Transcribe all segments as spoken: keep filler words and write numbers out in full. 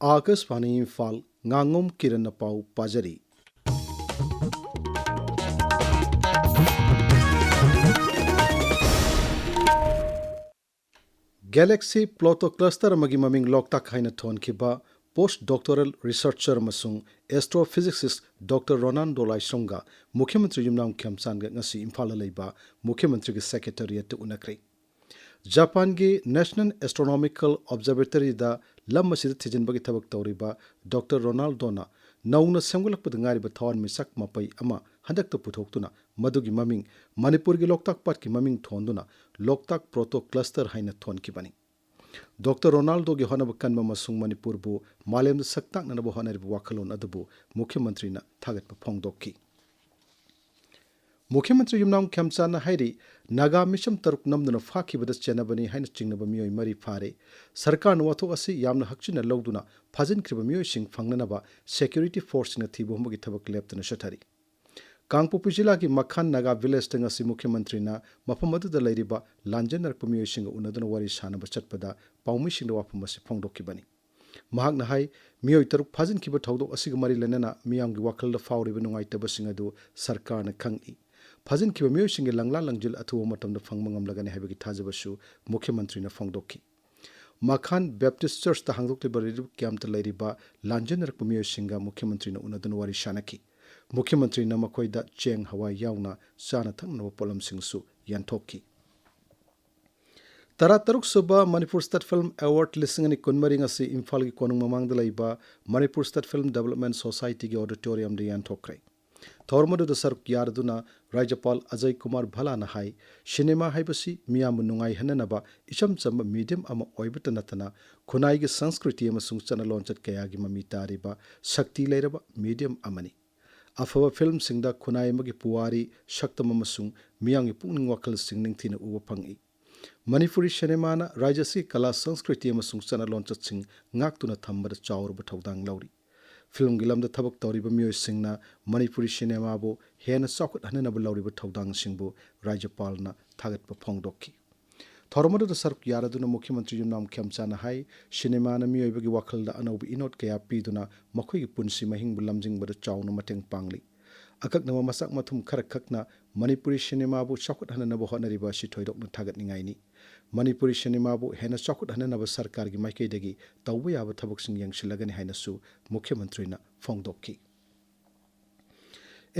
ꯑꯥꯀꯥꯁꯕꯥꯅꯤ ꯏꯝꯐꯥꯜ, ꯉꯥꯉꯣꯝ ꯀꯤꯔꯟꯅ ꯄꯥꯎ ꯄꯥꯖꯔꯤ꯫ Galaxy Pluto cluster ꯑꯃꯒꯤ ꯃꯃꯤꯡ ꯂꯣꯛꯇꯥꯛ ꯍꯥꯏꯅ ꯊꯣꯟꯈꯤꯕ post doctoral researcher ꯑꯃꯁꯨꯡ astrophysicist Doctor Ronaldo ꯂꯥꯏꯁ꯭ꯔꯝꯒ ꯃꯨꯈ꯭ꯌ ꯃꯟꯇ꯭ꯔꯤ ꯌꯨꯝꯅꯥꯝ ꯈꯦꯝꯆꯥꯟꯒ ꯉꯁꯤ ꯏꯝꯐꯥꯜꯗ ꯂꯩꯕ ꯃꯨꯈ꯭ꯌ ꯃꯟꯇ꯭ꯔꯤꯒꯤ secretariatꯇ ꯎꯅꯈ꯭ꯔꯦ꯫ ꯖꯄꯥꯟꯒꯤ National Astronomical Observatoryꯗ ꯂꯝ ꯑꯁꯤꯗ ꯊꯤꯖꯤꯟꯕꯒꯤ ꯊꯕꯛ ꯇꯧꯔꯤꯕ Doctor Ronaldoꯅ ꯅꯧꯅ ꯁꯦꯝꯒꯠꯂꯛꯄꯗ ꯉꯥꯏꯔꯤꯕ ꯊꯋꯥꯟꯃꯤꯆꯥꯛ ꯃꯄꯩ ꯑꯃ ꯍꯟꯗꯛꯇ ꯄꯨꯊꯣꯛꯇꯨꯅ ꯃꯗꯨꯒꯤ ꯃꯃꯤꯡ ꯃꯅꯤꯄꯨꯔꯒꯤ ꯂꯣꯛꯇꯥꯛ ꯄꯥꯠꯀꯤ ꯃꯃꯤꯡ ꯊꯣꯟꯗꯨꯅ ꯂꯣꯛꯇꯥꯛ Proto Cluster ꯍꯥꯏꯅ ꯊꯣꯟꯈꯤꯕꯅꯤ꯫ Doctor Ronaldoꯒꯤ ꯍꯣꯠꯅꯕ ꯀꯟꯕ ꯑꯃꯁꯨꯡ ꯃꯅꯤꯄꯨꯔꯕꯨ ꯃꯥꯂꯦꯝꯗ ꯁꯛ ꯇꯥꯛꯅꯅꯕ ꯍꯣꯠꯅꯔꯤꯕ ꯋꯥꯈꯜꯂꯣꯟ ꯑꯗꯨꯕꯨ ꯃꯨꯈ꯭ꯌ ꯃꯟꯇ꯭ꯔꯤꯅ ꯊꯥꯒꯠꯄ ꯐꯣꯡꯗꯣꯛꯈꯤ꯫ ꯃꯨꯈ꯭ꯌ ꯃꯟꯇ꯭ꯔꯤ ꯌꯨꯝꯅꯥꯝ ꯈꯦꯝꯆꯥꯟꯅ ꯍꯥꯏꯔꯤ, ꯅꯥꯒꯥ ꯃꯤꯁꯝ ꯇꯔꯨꯛ ꯅꯝꯗꯨꯅ ꯐꯥꯈꯤꯕꯗ ꯆꯦꯟꯅꯕꯅꯤ ꯍꯥꯏꯅ ꯆꯤꯡꯅꯕ ꯃꯤꯑꯣꯏ ꯃꯔꯤ ꯐꯥꯔꯦ꯫ ꯁꯔꯀꯥꯔꯅ ꯋꯥꯊꯣꯛ ꯑꯁꯤ ꯌꯥꯝꯅ ꯍꯛꯆꯤꯟꯅ ꯂꯧꯗꯨꯅ ꯐꯥꯖꯤꯟꯈ꯭ꯔꯤꯕ ꯃꯤꯑꯣꯏꯁꯤꯡ ꯐꯪꯅꯅꯕ security forceꯁꯤꯡꯅ ꯊꯤꯕ ꯍꯨꯝꯕꯒꯤ ꯊꯕꯛ ꯂꯦꯞꯇꯅ ꯆꯠꯊꯔꯤ꯫ ꯀꯥꯡꯄꯣꯛꯄꯤ ꯖꯤꯂꯥꯒꯤ ꯃꯈꯥꯟ ꯅꯥꯒꯥ villageꯇ ꯉꯁꯤ ꯃꯨꯈ꯭ꯌ ꯃꯟꯇ꯭ꯔꯤꯅ ꯃꯐꯝ ꯑꯗꯨꯗ ꯂꯩꯔꯤꯕ ꯂꯥꯟꯖꯦꯟꯅꯔꯛꯄ ꯃꯤꯑꯣꯏꯁꯤꯡꯒ ꯎꯅꯗꯨꯅ ꯋꯥꯔꯤ ꯁꯥꯅꯕ ꯆꯠꯄꯗ ꯄꯥꯎꯃꯤꯁꯤꯡꯗ ꯋꯥꯐꯝ ꯑꯁꯤ ꯐꯣꯡꯗꯣꯛꯈꯤꯕꯅꯤ꯫ ꯃꯍꯥꯛꯅ ꯍꯥꯏ, ꯃꯤꯑꯣꯏ ꯇꯔꯨꯛ ꯐꯥꯖꯤꯟꯈꯤꯕ ꯊꯧꯗꯣꯛ ꯑꯁꯤꯒ ꯃꯔꯤ ꯂꯩꯅꯅ ꯃꯤꯌꯥꯝꯒꯤ ꯋꯥꯈꯜꯗ ꯐꯥꯎꯔꯤꯕ ꯅꯨꯡꯉꯥꯏꯇꯕꯁꯤꯡ ꯑꯗꯨ ꯁꯔꯀꯥꯔꯅ ꯈꯪꯏ꯫ ꯐꯥꯖꯤꯟꯈꯤꯕ ꯃꯤꯑꯣꯏꯁꯤꯡꯒꯤ ꯂꯪꯂꯥ ꯂꯪꯖꯤꯜ ꯑꯊꯨꯕ ꯃꯇꯝꯗ ꯐꯪꯕ ꯉꯝꯂꯒꯅꯤ ꯍꯥꯏꯕꯒꯤ ꯊꯥꯖꯕꯁꯨ ꯃꯨꯈ꯭ꯌ ꯃꯟꯇ꯭ꯔꯤꯅ ꯐꯣꯡꯗꯣꯛꯈꯤ꯫ ꯃꯈꯥꯟ Baptist Churchꯇ ꯍꯥꯡꯗꯣꯛꯂꯤꯕ relief campꯇ ꯂꯩꯔꯤꯕ ꯂꯥꯟꯖꯦꯟꯅꯔꯛꯄ ꯃꯤꯑꯣꯏꯁꯤꯡꯒ ꯃꯨꯈ꯭ꯌ ꯃꯟꯇ꯭ꯔꯤꯅ ꯎꯅꯗꯨꯅ ꯋꯥꯔꯤ ꯁꯥꯅꯈꯤ꯫ ꯃꯨꯈ꯭ꯌ ꯃꯟꯇ꯭ꯔꯤꯅ ꯃꯈꯣꯏꯗ ꯆꯦꯡ ꯍꯋꯥꯏ ꯌꯥꯎꯅ ꯆꯥꯅ ꯊꯛꯅꯅꯕ ꯄꯣꯠꯂꯝꯁꯤꯡꯁꯨ ꯌꯦꯟꯊꯣꯛꯈꯤ꯫ ꯇꯔꯥꯇꯔꯨꯛ ꯁꯨꯕ Manipur State Film Award ꯂꯤꯁꯤꯡ ꯑꯅꯤ ꯀꯨꯟꯃꯔꯤ ꯉꯁꯤ ꯏꯝꯐꯥꯜꯒꯤ ꯀꯣꯅꯨꯡ ꯃꯃꯥꯡꯗ ꯂꯩꯕ Manipur State Film Development Societyꯒꯤ auditoriumꯗ ꯌꯦꯟꯊꯣꯛꯈ꯭ꯔꯦ꯫ ꯊꯧꯔꯝ ꯑꯗꯨꯗ ꯁꯔꯨꯛ ꯌꯥꯔꯗꯨꯅ ꯔꯥꯖ꯭ꯌꯄꯥꯜ ꯑꯖꯌ ꯀꯨꯃꯥꯔ ꯚꯜꯂꯥꯅ ꯍꯥꯏ, ꯁꯤꯅꯦꯃꯥ ꯍꯥꯏꯕꯁꯤ ꯃꯤꯌꯥꯝꯕꯨ ꯅꯨꯡꯉꯥꯏꯍꯟꯅꯅꯕ ꯏꯆꯝ ꯆꯝꯕ medium ꯑꯃ ꯑꯣꯏꯕꯇ ꯅꯠꯇꯅ ꯈꯨꯟꯅꯥꯏꯒꯤ ꯁꯪꯁꯀ꯭ꯔꯤꯇꯤ ꯑꯃꯁꯨꯡ ꯆꯠꯅ ꯂꯣꯟꯆꯠ ꯀꯌꯥꯒꯤ ꯃꯃꯤ ꯇꯥꯔꯤꯕ ꯁꯛꯇꯤ ꯂꯩꯔꯕ medium ꯑꯃꯅꯤ꯫ ꯑꯐꯕ filmꯁꯤꯡꯗ ꯈꯨꯟꯅꯥꯏ ꯑꯃꯒꯤ ꯄꯨꯋꯥꯔꯤ, ꯁꯛꯇꯝ ꯑꯃꯁꯨꯡ ꯃꯤꯌꯥꯝꯒꯤ ꯄꯨꯛꯅꯤꯡ ꯋꯥꯈꯜꯁꯤꯡ ꯅꯤꯡꯊꯤꯅ ꯎꯕ ꯐꯪꯏ꯫ ꯃꯅꯤꯄꯨꯔꯤ ꯁꯤꯅꯦꯃꯥꯅ ꯔꯥꯖ꯭ꯌ ꯑꯁꯤꯒꯤ ꯀꯂꯥ, ꯁꯪꯁꯀ꯭ꯔꯤꯇꯤ ꯑꯃꯁꯨꯡ ꯆꯠꯅ ꯂꯣꯟꯆꯠꯁꯤꯡ ꯉꯥꯛꯇꯨꯅ ꯊꯝꯕꯗ ꯆꯥꯎꯔꯕ ꯊꯧꯗꯥꯡ ꯂꯧꯔꯤ꯫ Filmꯒꯤ ꯂꯝꯗ ꯊꯕꯛ ꯇꯧꯔꯤꯕ ꯃꯤꯑꯣꯏꯁꯤꯡꯅ ꯃꯅꯤꯄꯨꯔꯤ ꯁꯤꯅꯦꯃꯥꯕꯨ ꯍꯦꯟꯅ ꯆꯥꯎꯈꯠꯍꯟꯅꯅꯕ ꯂꯧꯔꯤꯕ ꯊꯧꯗꯥꯡꯁꯤꯡꯕꯨ ꯔꯥꯖ꯭ꯌꯄꯥꯜꯅ ꯊꯥꯒꯠꯄ ꯐꯣꯡꯗꯣꯛꯈꯤ꯫ ꯊꯧꯔꯝ ꯑꯗꯨꯗ ꯁꯔꯨꯛ ꯌꯥꯔꯗꯨꯅ ꯃꯨꯈ꯭ꯌ ꯃꯟꯇ꯭ꯔꯤ ꯌꯨꯝꯅꯥꯝ ꯈꯦꯝꯆꯥꯅ ꯍꯥꯏ, ꯁꯤꯅꯦꯃꯥꯅ ꯃꯤꯑꯣꯏꯕꯒꯤ ꯋꯥꯈꯜꯗ ꯑꯅꯧꯕ ꯏꯅꯣꯠ ꯀꯌꯥ ꯄꯤꯗꯨꯅ ꯃꯈꯣꯏꯒꯤ ꯄꯨꯟꯁꯤ ꯃꯍꯤꯡꯕꯨ ꯂꯝꯖꯤꯡꯕꯗ ꯆꯥꯎꯅ ꯃꯇꯦꯡ ꯄꯥꯡꯂꯤ꯫ ꯑꯀꯛꯅꯕ ꯃꯁꯛ ꯃꯊꯨꯝ ꯈꯔꯈꯛꯅ ꯃꯅꯤꯄꯨꯔꯤ ꯁꯤꯅꯦꯃꯥꯕꯨ ꯆꯥꯎꯈꯠꯍꯟꯅꯕ ꯍꯣꯠꯅꯔꯤꯕ ꯑꯁꯤ ꯊꯣꯏꯗꯣꯛꯅ ꯊꯥꯒꯠꯅꯤꯡꯉꯥꯏꯅꯤ꯫ ꯃꯅꯤꯄꯨꯔꯤ ꯁꯤꯅꯦꯃꯥꯕꯨ ꯍꯦꯟꯅ ꯆꯥꯎꯈꯠꯍꯟꯅꯕ ꯁꯔꯀꯥꯔꯒꯤ ꯃꯥꯏꯀꯩꯗꯒꯤ ꯇꯧꯕ ꯌꯥꯕ ꯊꯕꯛꯁꯤꯡ ꯌꯦꯡꯁꯤꯜꯂꯒꯅꯤ ꯍꯥꯏꯅꯁꯨ ꯃꯨꯈ꯭ꯌ ꯃꯟꯇ꯭ꯔꯤꯅ ꯐꯣꯡꯗꯣꯛꯈꯤ꯫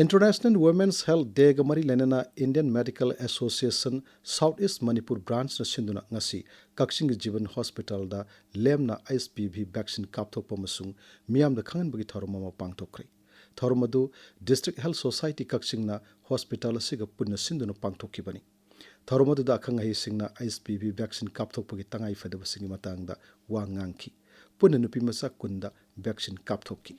International Women's Health Dayꯒ ꯃꯔꯤ ꯂꯩꯅꯅ Indian Medical Association South East Manipur Branchꯅ ꯁꯤꯟꯗꯨꯅ ꯉꯁꯤ ꯀꯛꯆꯤꯡꯒꯤ ꯖꯤꯕꯟ ꯍꯣꯁꯄꯤꯇꯥꯜꯗ ꯂꯦꯝꯅ H P V vaccine ꯀꯥꯞꯊꯣꯛꯄ ꯑꯃꯁꯨꯡ ꯃꯤꯌꯥꯝꯗ ꯈꯪꯍꯟꯕꯒꯤ ꯊꯧꯔꯝ ꯑꯃ ꯄꯥꯡꯊꯣꯛꯈ꯭ꯔꯦ꯫ ꯊꯧꯔꯝ ꯑꯗꯨ District Health Society ꯀꯛꯆꯤꯡꯅ ꯍꯣꯁꯄꯤꯇꯥꯜ ꯑꯁꯤꯒ ꯄꯨꯟꯅ ꯁꯤꯟꯗꯨꯅ ꯄꯥꯡꯊꯣꯛꯈꯤꯕꯅꯤ꯫ ꯊꯧꯔꯝ ꯑꯗꯨꯗ ꯑꯈꯪ ꯑꯍꯩꯁꯤꯡꯅ H P V vaccine ꯀꯥꯞꯊꯣꯛꯄꯒꯤ ꯇꯉꯥꯏꯐꯗꯕꯁꯤꯡꯒꯤ ꯃꯇꯥꯡꯗ ꯋꯥ ꯉꯥꯡꯈꯤ꯫ ꯄꯨꯟꯅ ꯅꯨꯄꯤ ꯃꯆꯥ ꯀꯨꯟꯗ vaccine ꯀꯥꯞꯊꯣꯛꯈꯤ꯫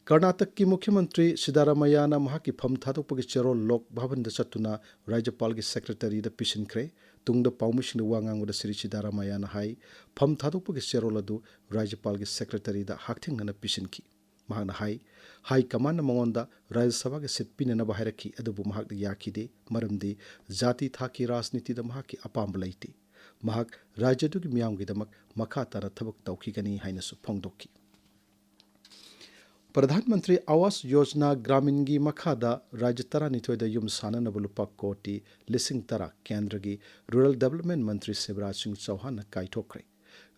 ꯀꯔꯅꯥꯇꯀꯀꯤ ꯃꯨꯈ꯭ꯌ ꯃꯟꯇ꯭ꯔꯤ ꯁꯤꯗꯥꯔꯥꯃꯥꯌꯥꯅ ꯃꯍꯥꯛꯀꯤ ꯐꯝ ꯊꯥꯗꯣꯛꯄꯒꯤ ꯆꯦꯔꯣꯜ ꯂꯣꯛ ꯚꯕꯟꯗ ꯆꯠꯇꯨꯅ ꯔꯥꯖ꯭ꯌꯄꯥꯜꯒꯤ ꯁꯦꯀ꯭ꯔꯦꯇꯔꯤꯗ ꯄꯤꯁꯤꯟꯈ꯭ꯔꯦ꯫ ꯇꯨꯡꯗ ꯄꯥꯎꯃꯤꯁꯤꯡꯗ ꯋꯥ ꯉꯥꯡꯕꯗ ꯁ꯭ꯔꯤ ꯁꯤꯗꯥꯔꯥꯃꯥꯌꯥꯅ ꯍꯥꯏ, ꯐꯝ ꯊꯥꯗꯣꯛꯄꯒꯤ ꯆꯦꯔꯣꯜ ꯑꯗꯨ ꯔꯥꯖ꯭ꯌꯄꯥꯜꯒꯤ ꯁꯦꯀ꯭ꯔꯦꯇꯔꯤꯗ ꯍꯛꯊꯦꯡꯅꯅ ꯄꯤꯁꯤꯟꯈꯤ꯫ ꯃꯍꯥꯛꯅ ꯍꯥꯏ, ꯍꯥꯏ ꯀꯃꯥꯟꯅ ꯃꯉꯣꯟꯗ ꯔꯥꯖ꯭ꯌ ꯁꯚꯥꯒꯤ ꯁꯤꯠ ꯄꯤꯅꯅꯕ ꯍꯥꯏꯔꯛꯈꯤ, ꯑꯗꯨꯕꯨ ꯃꯍꯥꯛꯅ ꯌꯥꯈꯤꯗꯦ, ꯃꯔꯝꯗꯤ ꯖꯥꯇꯤ ꯊꯥꯛꯀꯤ ꯔꯥꯖꯅꯤꯇꯤꯗ ꯃꯍꯥꯛꯀꯤ ꯑꯄꯥꯝꯕ ꯂꯩꯇꯦ꯫ ꯃꯍꯥꯛ ꯔꯥꯖ꯭ꯌ ꯑꯗꯨꯒꯤ ꯃꯤꯌꯥꯝꯒꯤꯗꯃꯛ ꯃꯈꯥ ꯇꯥꯅ ꯊꯕꯛ ꯇꯧꯈꯤꯒꯅꯤ ꯍꯥꯏꯅꯁꯨ ꯐꯣꯡꯗꯣꯛꯈꯤ꯫ ꯄ꯭ꯔꯙꯥꯟ ꯃꯟꯇ꯭ꯔꯤ ꯑꯋꯥꯁ ꯌꯣꯖꯅꯥ ꯒ꯭ꯔꯥꯃꯤꯟꯒꯤ ꯃꯈꯥꯗ ꯔꯥꯖ꯭ꯌ ꯇꯔꯥꯅꯤꯊꯣꯏꯗ ꯌꯨꯝ ꯁꯥꯅꯅꯕ ꯂꯨꯄꯥ ꯀꯣꯇꯤ ꯂꯤꯁꯤꯡ ꯇꯔꯥ ꯀꯦꯟꯗ꯭ꯔꯒꯤ ꯔꯨꯔꯦꯜ ꯗꯦꯕꯂꯞꯃꯦꯟ ꯃꯟꯇ꯭ꯔꯤ ꯁꯤꯕꯔꯥꯖ ꯁꯤꯡ ꯆꯧꯍꯥꯟꯅ ꯀꯥꯏꯊꯣꯛꯈ꯭ꯔꯦ꯫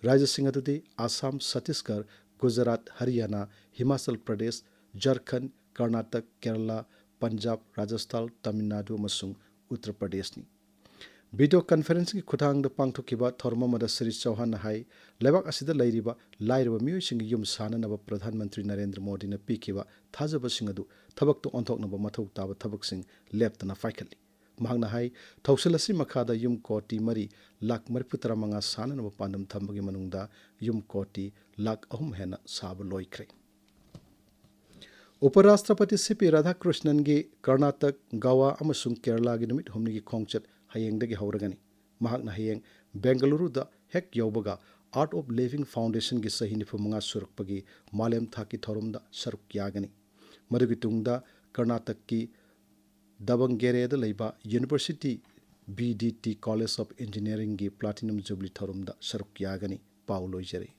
ꯔꯥꯖ꯭ꯌꯁꯤꯡ ꯑꯗꯨꯗꯤ ꯑꯁꯥꯝ, ꯆꯇꯤꯁꯒꯔ, ꯒꯨꯖꯔꯥꯠ, ꯍꯔꯤꯌꯥꯅꯥ, ꯍꯤꯃꯥꯆꯜ ꯄ꯭ꯔꯗꯦꯁ, ꯖꯔꯈꯟ, ꯀꯔꯅꯥꯇꯛ, ꯀꯦꯔꯂꯥ, ꯄꯟꯖꯥꯕ, ꯔꯥꯖꯁꯊꯥꯟ, ꯇꯥꯃꯤꯜ ꯅꯥꯗꯨ ꯑꯃꯁꯨꯡ ꯎꯠꯇꯔ ꯄ꯭ꯔꯗꯦꯁꯅꯤ꯫ ꯚꯤꯗꯤꯑꯣ ꯀꯟꯐꯔꯦꯟꯁꯤꯡꯒꯤ ꯈꯨꯠꯊꯥꯡꯗ ꯄꯥꯡꯊꯣꯛꯈꯤꯕ ꯊꯧꯔꯝ ꯑꯃꯗ ꯁ꯭ꯔꯤ ꯆꯧꯍꯥꯟꯅ ꯍꯥꯏ, ꯂꯩꯕꯥꯛ ꯑꯁꯤꯗ ꯂꯩꯔꯤꯕ ꯂꯥꯏꯔꯕ ꯃꯤꯑꯣꯏꯁꯤꯡꯒꯤ ꯌꯨꯝ ꯁꯥꯅꯅꯕ ꯄ꯭ꯔꯙꯥꯟ ꯃꯟꯇ꯭ꯔꯤ ꯅꯔꯦꯟꯗ꯭ꯔ ꯃꯣꯗꯤꯅ ꯄꯤꯈꯤꯕ ꯊꯥꯖꯕꯁꯤꯡ ꯑꯗꯨ ꯊꯕꯛꯇ ꯑꯣꯟꯊꯣꯛꯅꯕ ꯃꯊꯧ ꯇꯥꯕ ꯊꯕꯛꯁꯤꯡ ꯂꯦꯞꯇꯅ ꯄꯥꯏꯈꯠꯂꯤ꯫ ꯃꯍꯥꯛꯅ ꯍꯥꯏ, ꯊꯧꯁꯤꯜ ꯑꯁꯤ ꯃꯈꯥꯗ ꯌꯨꯝ ꯀꯣꯇꯤ ꯃꯔꯤ ꯂꯥꯈ ꯃꯔꯤꯐꯨ ꯇꯔꯥ ꯃꯉꯥ ꯁꯥꯅꯅꯕ ꯄꯥꯟꯗꯝ ꯊꯝꯕꯒꯤ ꯃꯅꯨꯡꯗ ꯌꯨꯝ ꯀꯣꯇꯤ ꯂꯥꯈ ꯑꯍꯨꯝ ꯍꯦꯟꯅ ꯁꯥꯕ ꯂꯣꯏꯈ꯭ꯔꯦ꯫ ꯎꯄꯔꯥꯁꯇ꯭ꯔꯄꯇꯤ ꯁꯤ ꯄꯤ ꯔꯥꯙꯥꯀ꯭ꯔꯤꯁꯅꯟꯒꯤ ꯀꯔꯅꯥꯇꯛ, ꯒꯋꯥ ꯑꯃꯁꯨꯡ ꯀꯦꯔꯂꯥꯒꯤ ꯅꯨꯃꯤꯠ ꯍꯨꯝꯅꯤꯒꯤ ꯈꯣꯡꯆꯠ ꯍꯌꯦꯡꯗꯒꯤ ꯍꯧꯔꯒꯅꯤ꯫ ꯃꯍꯥꯛꯅ ꯍꯌꯦꯡ ꯕꯦꯡꯒꯂꯨꯔꯨꯗ ꯍꯦꯛ ꯌꯧꯕꯒ Art of Living Foundationꯒꯤ ꯆꯍꯤ ꯅꯤꯐꯨ ꯃꯉꯥ ꯁꯨꯔꯛꯄꯒꯤ ꯃꯥꯂꯦꯝ ꯊꯥꯛꯀꯤ ꯊꯧꯔꯝꯗ ꯁꯔꯨꯛ ꯌꯥꯒꯅꯤ꯫ ꯃꯗꯨꯒꯤ ꯇꯨꯡꯗ ꯀꯔꯅꯥꯇꯛꯀꯤ ꯗꯕꯪꯒꯦꯔꯦꯗ ꯂꯩꯕ university B D T College of Engineeringꯒꯤ Platinum Jubilee ꯊꯧꯔꯝꯗ ꯁꯔꯨꯛ ꯌꯥꯒꯅꯤ꯫ ꯄꯥꯎ ꯂꯣꯏꯖꯔꯦ꯫